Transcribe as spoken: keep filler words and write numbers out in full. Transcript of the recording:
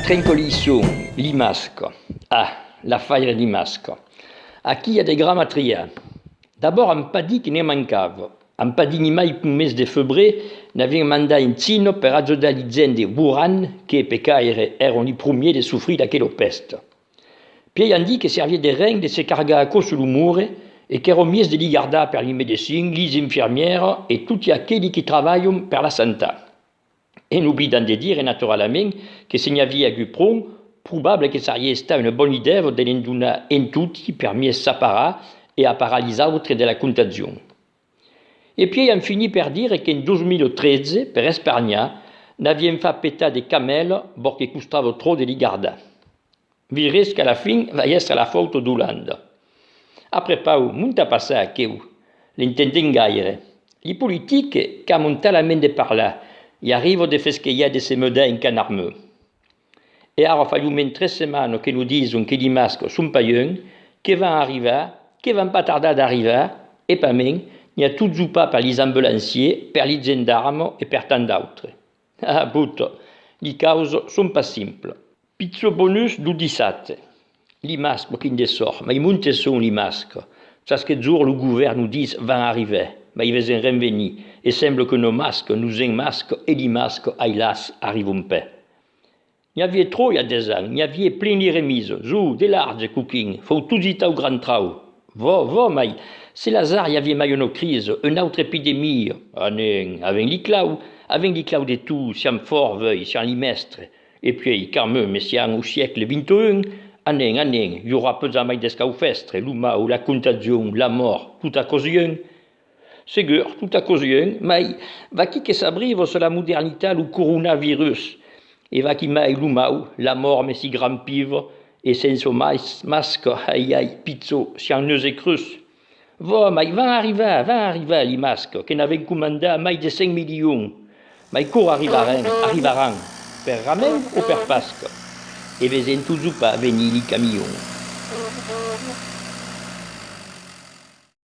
Trencoliçon, li mascas. Ah, l'afaire li mascas. Aquí i a de gram a triar. D'abòrd an pas dit que ne mancava. An pas dit nimai qu'au mes de febrièr n'avián mandat en China per ajudar li gents de Wuhan que, pecaire, èran li promiers de sofrir d'aquela pèsta. Pièi an dit que serviá de ren de se cargar aquò sus lo morre e qu'èra mielhs de li gardar per li medecins, lis infirmièras e toti aqueli que travalhan per la santat. En oblidan de dire, naturalament, que se n'i aviá agut pron, probable que sariá estat una bona idèa de ne'n donar en toti per mielhs s'aparar e aparar lis autres de la contagion. E pièi an finit per dire qu'en dos mila tretze, per esparnhar, n'avián fach petar de camèlas bòrd que costava tròp de li gardar. Veiretz qu'a la fin vai èstre la fauta d'Olanda. Après pau, monta passar aqueu, l'entendèm gaire. Li politics qu'aman talament de parlar, i arriba de fesquejar de se mudar en canarmeu. E ara fai au mens tres setmanas que nos dison que li mascas son pas luenh, que van arribar, que van pas tardar d'arribar, e pasmens, n'i a totjorn pas per lis ambulanciers, per li gendarmas e per tant d'autres. Ah, puta, li causas son pas simplas. Pichon bonus dau dissabte. Li mascas, quin de sòrt, mai monte son li mascas. Chasque jorn lo govèrn nos dis van arribar, mai vesèm ren venir, e sembla que nos mascas, nos enmascas e li mascas, ailàs, arribon pas. N'i aviá tròp i a dètz ans, n'i aviá plen li remisas, zo, de large, coquin, fau tot gitar au grand trauc. Vò, vò, mai, se l'azard i aviá mai una crisa, una autra epidemia, anem, avèm li claus, avèm li claus de tot, siam fòrts, vuei, siam li mèstres. E puèi, quand même, siam au siècle vint-e-un, anem, anem, i aurà pas jamai d'escaufèstre, lo mau, la contagion, la mòrt, tot aquò's luenh. Segur, tot aquò's luenh, mai vaquí que s'abriva sus la modernitat lo coronavirus. E vaquí mai lo mau, la mòrt, me si grampiva, e sensa mas-, mascas, ai, ai, pichon, siam nuts e crus. Vò, mai van arribar, van arribar li mascas, que n'avèm comandat mai de cinc milions. Mai quora arribaràn, arribaràn, per Rament o per Pasca? E vesèm totjorn pas venir li camions.